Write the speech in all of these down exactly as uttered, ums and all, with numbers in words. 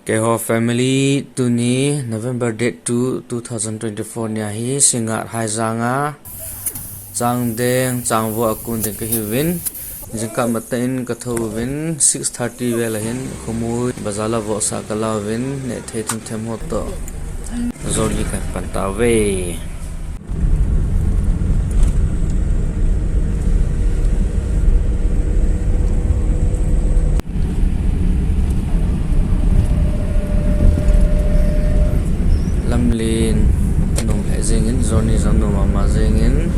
Keiho family tuni November date two, two thousand twenty-four ni ahi, Singngat Haijang a Changdeng, Changvo a kon ding kahi uvin. Jingkah matah in kathou uvin, six thirty vel ahin, Khomui bazar la vohsa kala uvin, neh thei themthem ho toh. Jolly kapan tauve. Lamlen, nom lheh jengin, journey jong nom mama jengin.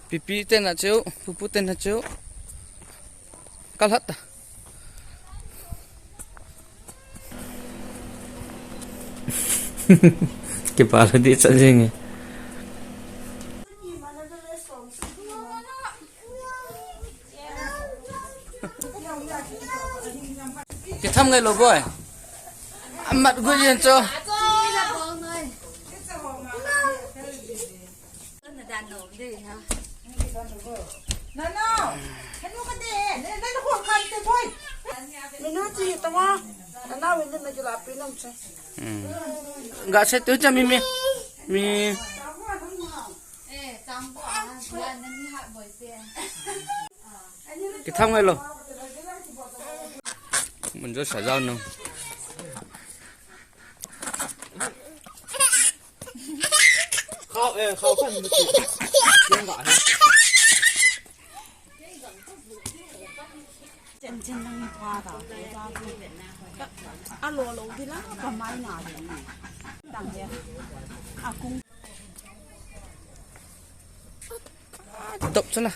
Pipi te na cheu, pupu te na cheu. Kalhat ta. Kipah lou ding chat jeng e. Kitham ngai lou boi. Amat gu yin cho. Nana, henu ka de, ne, ne, ne, ko kan te boi. Minu chi tama, nana win na jula pinam che. Ga se tu cha mi mi. Mi. Kitham ngai lou. Mun jo sa jao no. Khao, eh, khao khan mu ti. Chen ga he. Chen chen nang pa ta. A lo lo di la, pa mai na di. Tang he. A kung. Top chala.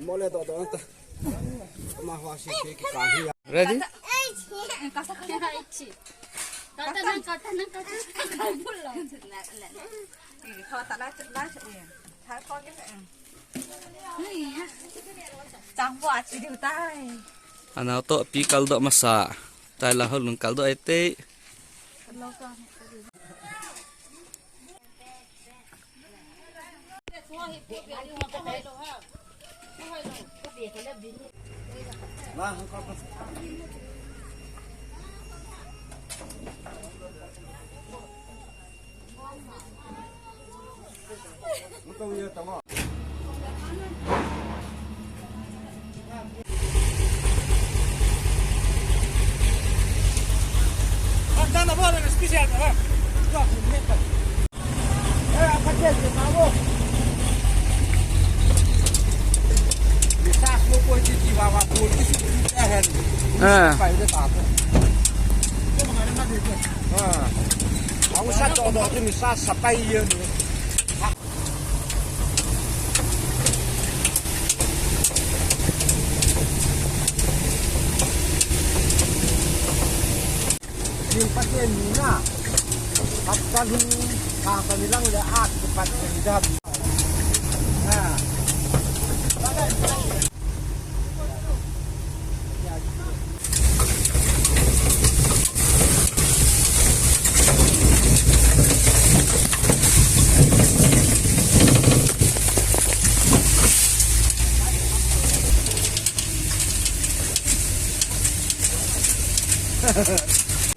Mole to to ta. Ma hwa si ke ki ka hi. Ready? Kata nang, kata nang, kata nang. Chang bo a chi diu tai. Anao to pi kal doh masa. Tai la ho lung kal doh ai te. Ah. Jing Pathen ni na, hapta lhing, thangta ni lang le at kipat ni dam. Ha.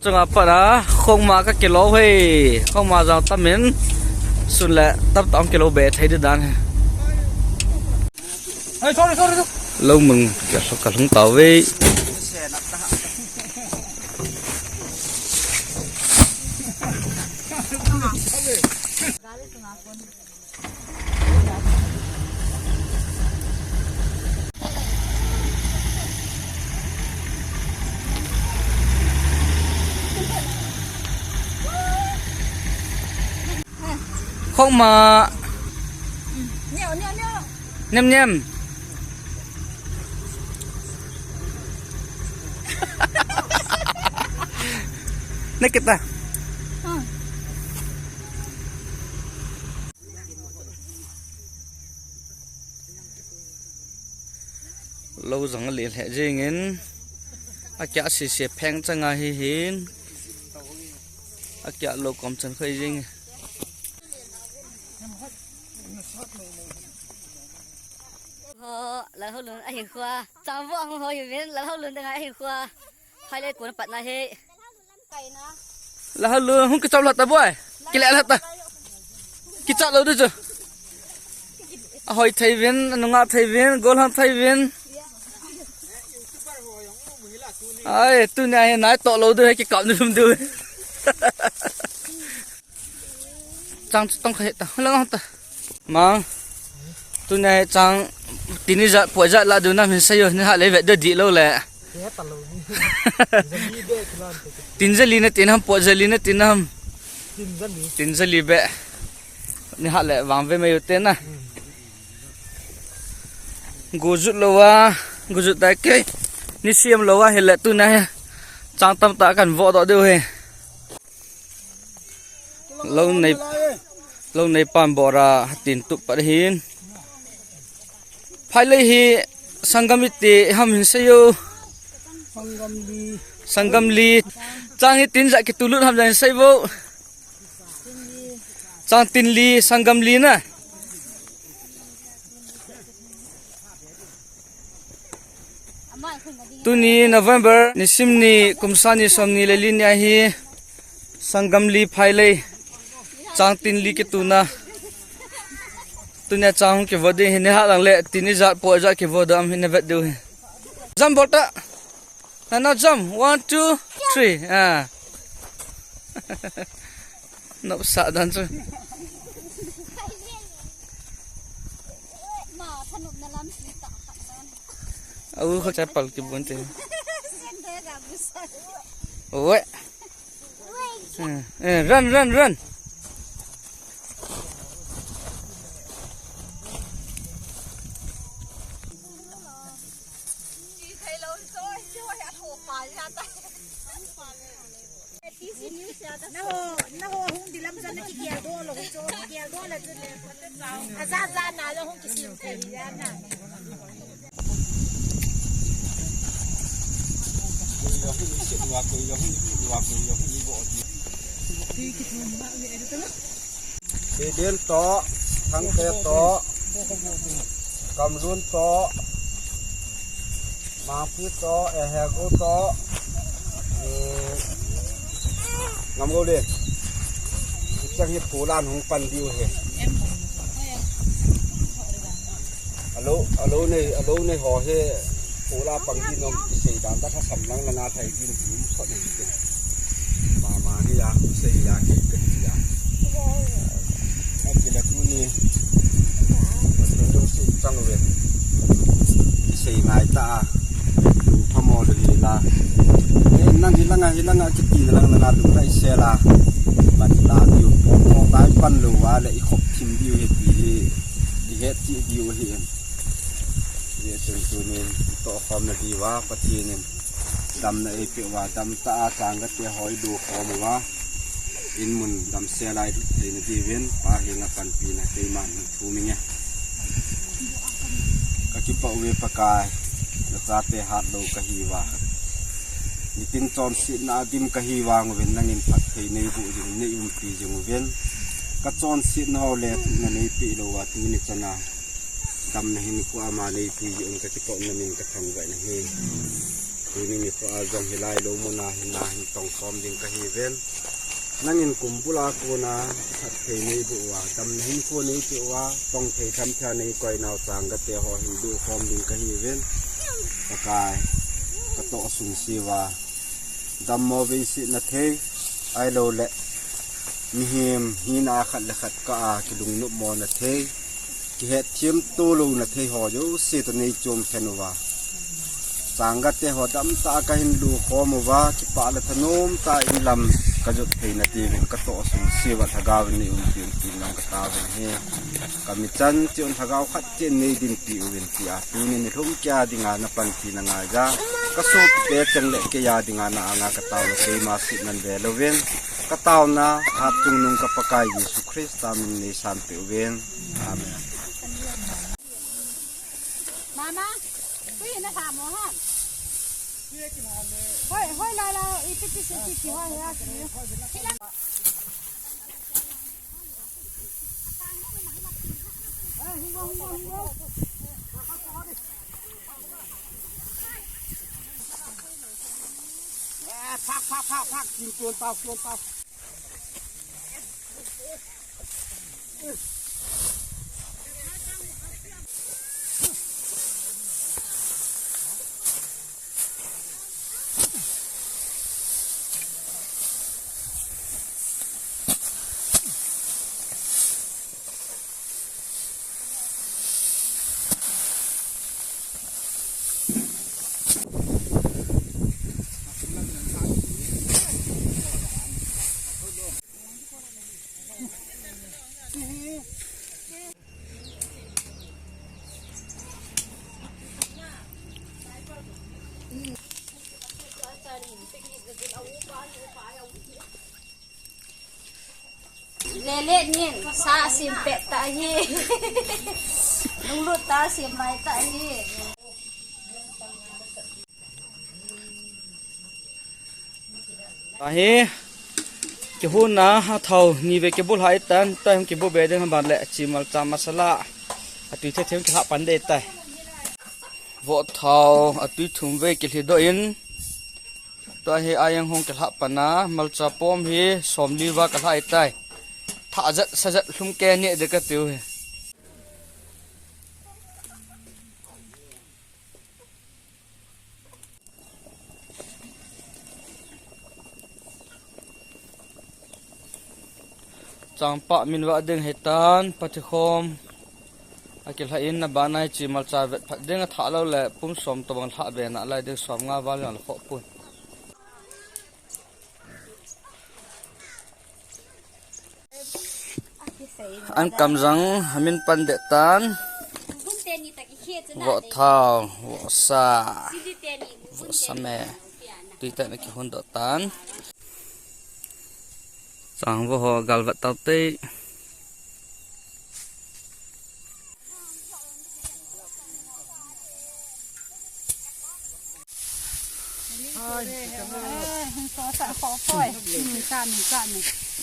Chunga pat a, khongma ka kilo hei, khongma jong tamin, sun le tap tap kilo be thei di dan he. Hey, sorry, sorry, sorry. Lo mung ka, ka lhung tau ve. Khong ma. Niam, niam, niam. Niam, niam. Nakita. Lou jong aleh lheh jingin, akia sese pheng changa hihin, akia lou kom chan khoi jing. Ho, Lalhoulun ahin khua. Changvo hung ho hiuvin, Lalhoulun danga ahin khua. Phailei kona patna hi. Lalhoulun hung kichop lhah ta boi. Kile lhah ta. Kicha lou di chu. Ahoi thei uvin, anunga thei uvin, golhang thei uvin. Ai, tunia hi nai toh lou di, kikap ni lum di. Chang chu tong kha hita. Lang ta. Mang. Tunia hi chang tin ijat po ijat la diu nam hin seiyo, ni hat le vet di lou le. He ta lou ni. Jali be kilan te. Tin jali na tin ham, po jali na tin ham. Tin jali. Tin jali be. Ni hat le vang ve mai u te na. Hmm. Go jut lou a, go jut ta kei. Ni siam lou a hile tunia hi. Chang tamtah kan vo doh diu hi. Lou nei, lou nei pan bora hatin tup pat hin. Phailei hi sanggam iti ham hin seiyo. Sanggam li. Sanggam li. Chang hi tin ijat kitu lut ham jong hin seiyo. Chang tin li, sanggam li na. Tuni November, nisim ni, kum sang ni som ni le li ni ahi, sanggam li phailei, chang tin li kituna. Tunia chang hung kivo ding hi, ni hat lang le, tin ijat po ijat kivo dam hi na vet diu hi. Jump bol ta. Nana jump. One, two, three. Ah. Nop sa dan chu. Au, kho chapal kibun te. Oi. Eh, eh, run, run, run. Naho, naho hung dilam chan na kigel do lo, cho kigel do la chu le. Aja ja na lo hung kisim thei ya na. Biden to, Thangte to, Kamlun to, Mangpi to, eh, Hegu to, eh, Ngamgo le. Chang hi pulan hung pan diu he. Alo, alo nei, alo nei ho he. Pula pang din nom sei dan ta kha sam lang langa thai din tum khot nei te. Mama hi ya, sei ya, ke ke ya. Aki la tuni. Tuni si chang ve. Sei ngai ta. Phamo le hi la. Eh, nang hi langa, hi langa kiti lang langa tu lai se la. Ban la diu. Mo kai pan lo wa le i khop thim diu he ti hi. I het ti diu hi. Jesu tunin tohkhom na diuva, Pathen in damna eipeh uva, damtah a changgate ho ilu khom uva, in mun damsel a ilut theina diuvin, Pa henga panpina keiman hin thum inge. Kakipah uve Pakai, nachate hatlou kahiuva. Nitin chonsetna a dim kahi vang uvin, nangin phatthei neiboh jing, neiumpi jing uvin. Kachonsetna ho lethuhna neipeh lou uva, tuni chana damna hinkho ama neipui jeh un kakipah un, namin kathangvah in ahi. Tuni nikho a jong hilai lou muna hin nahin tongkhom ding kahiuvin. Nangin kum bula kona phatthei neiboh uva, damna hinkho neipeh uva, tongthei thamthei a neikoi nau changgate ho hin lukhom ding kahiuvin. Pakai, katoh sungse uva, dammo veisetna thei, ahilouleh mihem hina khat le khat kah a kilungnopmona thei, kihetthem to louna thei ho jouse toh neichom khen uva. Changgate ho damtah a kahin lukhom uva, kipah le thanom tah in lam Kajot theina diuvin katoh sung siuva Lhagao in nei umpi un tin nang kataovin ahi. Kami chan chun Lhagao khat cheh nei dinpi uvin tia tuni nilhum kei a dinga napanpina ngaiya, kasopite cheng le kei a dinga na anga kataona keima sih man ve louvin, kataona hatchungnung ka Pakai Jesu Christa min nei sanpeh uvin. Amen. Mama, tui na tha mo ham? Hoi, hoi la la, ipi ti se ti ki hoi ha ki. Phak, phak, phak, phak, kin tuan tau, tuan tau. Lele nin, sa sim pet ta hi. Lunglut ta sim mai ta hi. Ahi, kihon na, athao ni ve kibol hai tan, tua hung kibol be ding aban le, chi malcha masala, atui thethe hung kilha pan ding tai. Vohthao, atui thum ve kilhi doh in, tua hi a-eng hung kilha pan a, malcha pom hi, somli va kalha tai. Thah jat, sa jat, lhum kei neh ding katiu hi. Changpah min vah ding hitan, pathikhom. Akilha in na bana hi chi malcha vet phat ding athah lou le, pum som tobang lhah be nalai ding, som nga val jong la khoh pun. An kamjang, amin pan deh tan. Vohthao, vohsa, vohsa me. Tui tah in akihon doh tan. Chang voh ho galvat tau te.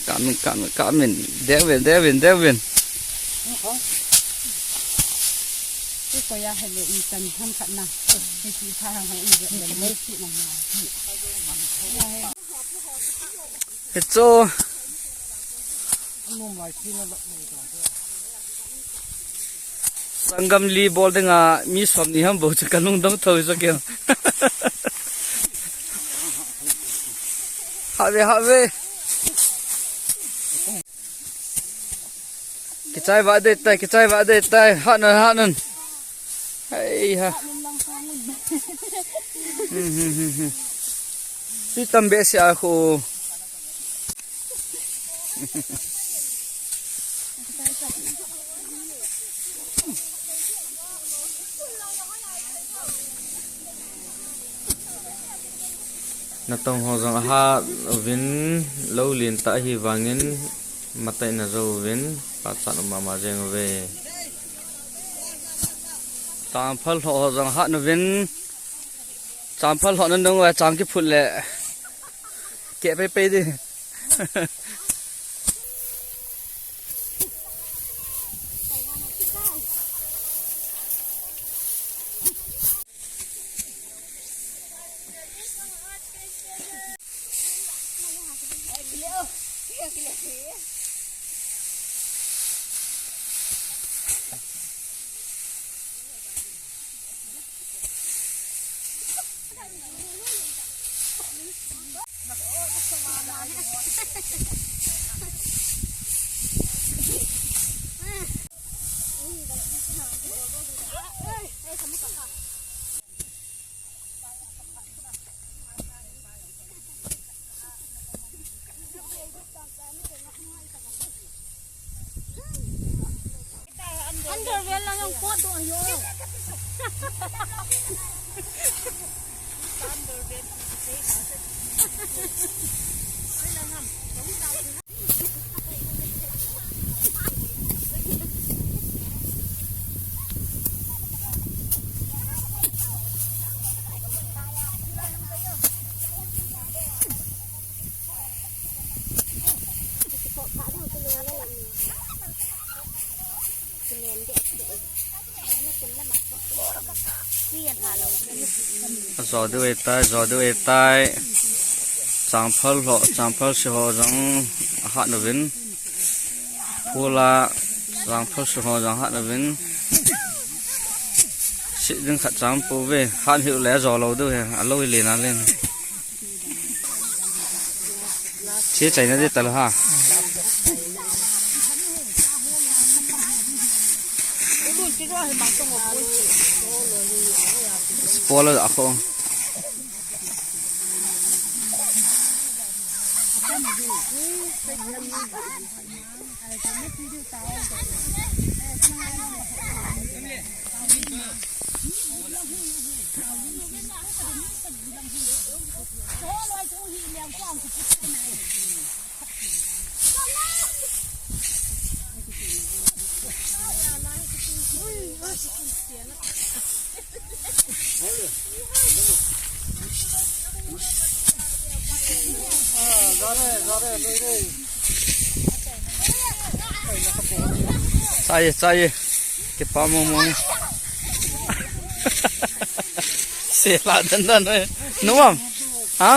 Kamin, kamin, kamin. Deh uvin, deh uvin, deh uvin. Hichu. Sanggam li bol dinga mi som ni ham bou chu kalung dong thou chu keu. Hah ve, hah ve. Kichai vah ding tai, kichai vah ding tai. Hah nan, hah nan. Hei ha. Hmm, hmm, hmm, hmm. Tui tam behseh a khu. Natong ho jong ahat uvin, lou lentah ahi vangin, matah in ajou uvin, pachat um mama jeng uve. Changphal lhoh ho jong ahat uvin, changphal lhoh nanung uva chang kiphut le, keh peipei ding. Ajo diu ahitai, jo diu ahitai. Changphal ho, changphal si ho jong ahat nauvin. Pula, changphal si ho jong ahat nauvin. Si ding khat chang pouve, hat hiu le ajo lou diu ahi, alou hi le na le. Che chaina di talo ha. Spoiler ako. Chai, chai. Kipa mong mong. Sela dan dan, eh. Nuam. Ha?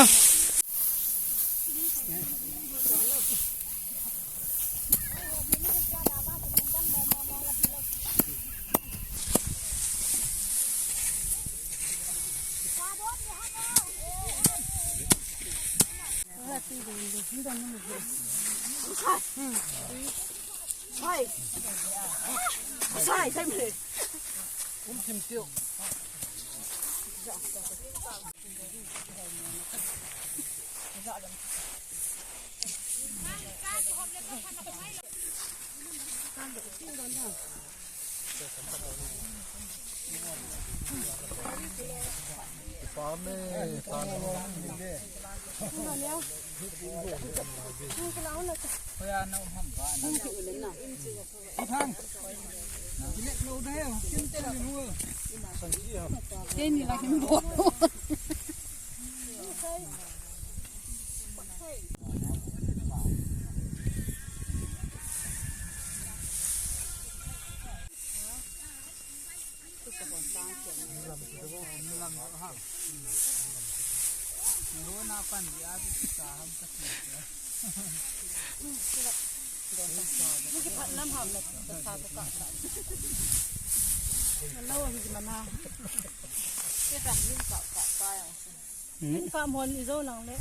Min kap hon i jo lang le.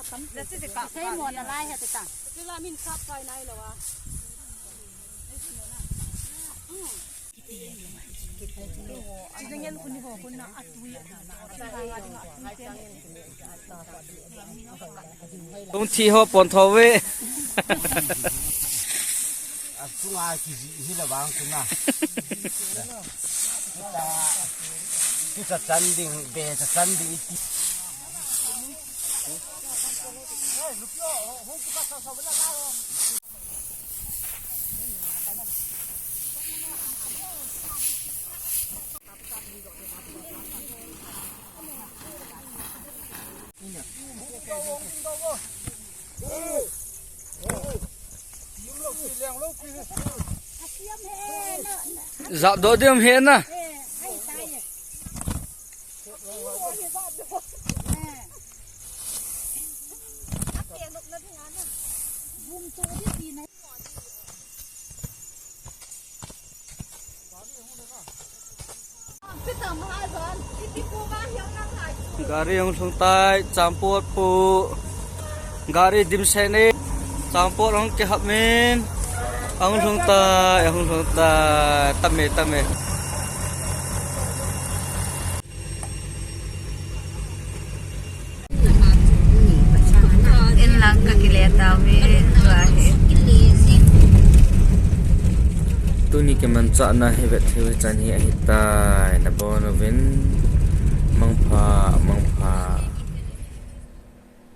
Atam. Sei mo na lai he ta. Tila min kap kai nai lo a. Tung thi ho pon tho ve. Achunga kiji hi la bang chunga. Kita, kita chan ding, be ta chan ding iti. Jap do diam he na. Gari hung lhung tai, champot pu. Gari dimset e, champot hung kihap min. Hung lhung tai, hung lhung tai, tam e, tam e. In lang ka kile tau ve, tua hi. Tuni kimanchahna hi vetthei hichan hi ahitai, nabonchauvin mangpha, mangpha.